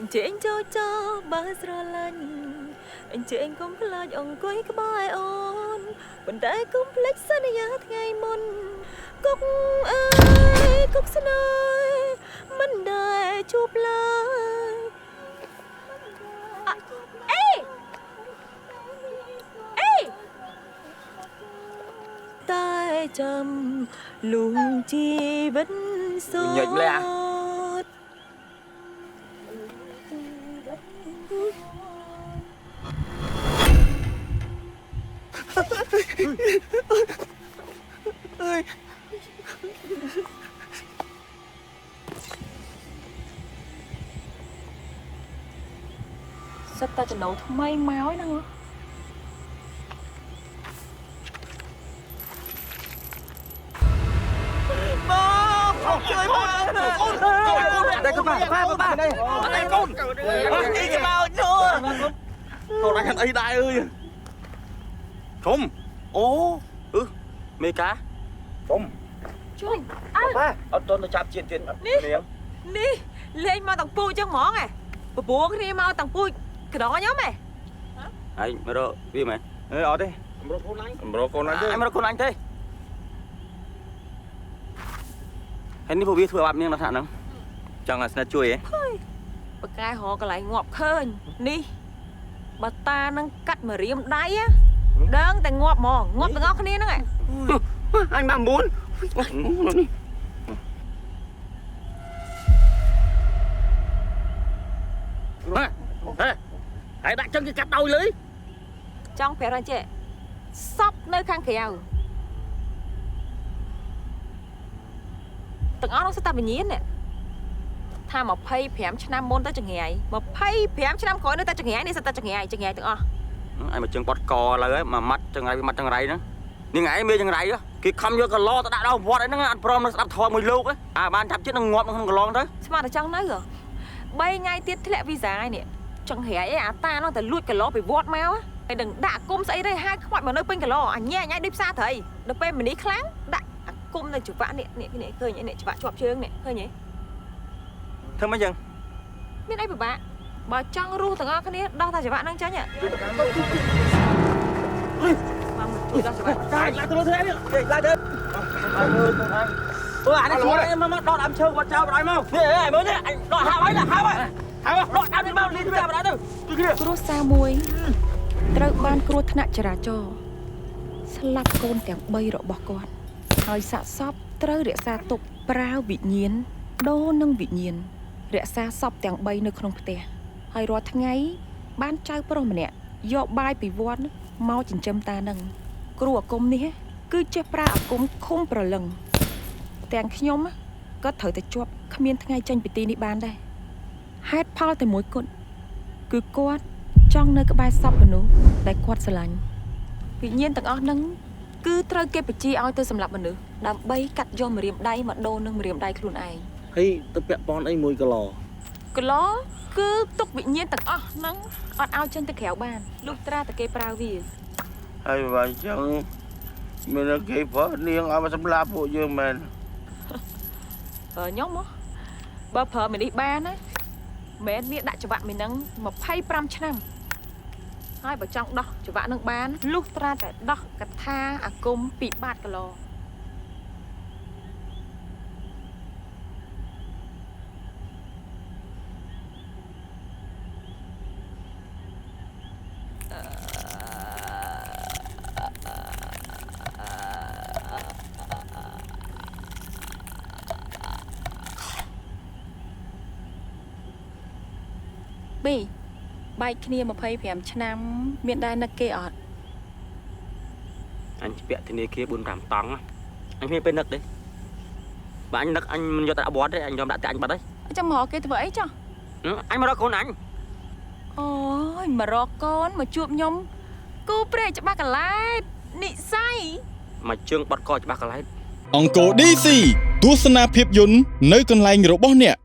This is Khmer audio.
អញ្ជើញចូលចោបើស្រឡាញ់អញ្ជើញកុំខ្លាចអង្គុយក្បែរអូនប៉ុន្តែកុំភ្លេចសន្យាថ្ងៃមុនគុកអើយគុកស្នេហ៍មិនដែលជួបឡើយអេអេតែចាំលួងជីវិតសូ ញិចម្លេះ សិតតែចំណូលថ្មីមកហ្នឹង បងជួយបងអូនកូនតែកូនប៉ាប៉ាប៉ាតែកូនអីគេមកនោះកូនអញអីដែរអើយធំអូអឺមេកាធំ ជួយ ប៉ាអត់តទៅចាប់ជាតិទៀត នេះនេះលេងមកទាំងពូជចឹងហ្មងហ៎បបួលគ្នាមកទាំងពូជក្រខ្ញុំហ៎ ហើយមករកវាមែនអេអត់ទេ មករកកូនអញមករកកូនអញទេ អញមករកកូនអញទេហើយនេះពួកវាធ្វើបាបនាងដល់ថ្នាក់ហ្នឹងចង់ឲ្យស្និទ្ធជួយហ៎ បកែរកកន្លែងងាប់ឃើញនេះបើតានឹងកាត់មករៀមដៃដឹងតែងាប់ហ្មងងាប់ទាំងអស់គ្នាហ្នឹង អញមក9នេះ ហេហើយដាក់ចឹងគេកាត់ដោយលុយ ចង់ប្រាប់ថាចេះសពនៅខាងក្រៅទាំងអស់នោះសិតតែវិញ្ញាណថា25ឆ្នាំមុនទៅចង្រៃ25ឆ្នាំក្រោយនៅតែចង្រៃនេះសិតតែចង្រៃចង្រៃទាំងអស់ អញមកជើងបត់កឡើយមួយម៉ាត់ចង្រៃមួយម៉ាត់ចង្រៃហ្នឹងនេះឯងមានចង្រៃគេខំយកកឡទៅដាក់ដល់វត្តអីហ្នឹងអត់ព្រមនឹងស្ដាប់ធម៌មួយលោកអាបានចាប់ចិត្តនឹងងាប់ក្នុងកឡងទៅ ស្មានតែចង់នៅហ៎3ថ្ងៃទៀតធ្លាក់វីសាឯនេះចង្រៃឯអាតានោះតែលួចកឡពីវត្តមកហើយនឹងដាក់គុំស្អីទេហៅខ្វាច់មកនៅពេញកឡអញញ៉ែញ៉ៃដូចផ្សារត្រីដល់ពេលមនីខ្លាំងដាក់អាគុំនៅច្រវាក់នេះនេះនេះឃើញនេះច្រវាក់ជាប់ជើងនេះឃើញទេ ធ្វើម៉េចចឹង មានអីពិបាកបើចង់រស់ទាំងអស់គ្នាដោះតែច្រវាក់ហ្នឹងចាញ់មកជួយដោះច្រវាក់ កាយឡើងទៅលើនេះឡើងទៅអឺអានេះជួយមកដោះដើមឈើគាត់ចោលបណ្ដោយមកនេះអើយមើលនេះអញដោះហាប់ហើយហាប់ហើយហាប់ដោះដើមនេះមកលីទៅបណ្ដោយទៅ គ្រួសារមួយត្រូវបានគ្រោះថ្នាក់ចរាចរណ៍ស្លាប់កូនទាំង3របស់គាត់ហើយសាកសពត្រូវរក្សាទុកប្រើវិញ្ញាណដូរនឹងវិញ្ញាណរក្សាសពទាំង3នៅក្នុងផ្ទះហើយរាល់ថ្ងៃបានចៅប្រុសម្នាក់យកបាយពីវត្តមកចិញ្ចឹមតានឹងគ្រូអាគមនេះគឺចេះប្រើអាគមឃុំប្រលឹងទាំងខ្ញុំក៏ត្រូវតែជាប់គ្មានថ្ងៃចេញពីទីនេះបានដែរហេតុផលតែមួយគត់គឺគាត់ចង់នៅក្បែរសពមនុស្សដែលគាត់ស្រឡាញ់វិញ្ញាណទាំងអស់ហ្នឹងគឺត្រូវគេបញ្ជាឲ្យទៅសម្លាប់មនុស្សដើម្បីកាត់យកម្រាមដៃមកដូរនឹងម្រាមដៃខ្លួនឯង ហើយទៅពាក់ព័ន្ធអីមួយកឡ កឡគឺទុកវិញ្ញាណទាំងអស់ហ្នឹងអត់ឲ្យចេញទៅក្រៅបានលុះត្រាតែគេប្រើវា ហើយបើអញ្ចឹងមានគេប្រើនាងឲ្យមកសម្លាប់ពួកយើងមែន ខ្ញុំហ៎បើប្រើមីនេះបានណាមែនវាដាក់ច្បាក់មីនឹង25ឆ្នាំហើយបើចង់ដោះច្បាក់នឹងបានលុះត្រាតែដោះកថាអាគមពីបាតកឡ ប៊ីបែកគ្នា25ឆ្នាំមានដែរនឹកគេអត់ អញពាក់ធនាគារ4 5តង់អញគ្មានពេលនឹកទេបើអញនឹកអញមិនយកទៅដាក់វត្តទេអញយកដាក់តែអញបាត់ហើយ ចាំមកគេធ្វើអីចុះ អញមករកកូនអញ អូយមករកកូនមកជួបខ្ញុំគូព្រែកច្បាស់កឡែតនិស័យ មកជើងបាត់កច្បាស់កឡែត អង្គរ DC ទស្សនាភាពយន្តនៅកន្លែងរបស់អ្នក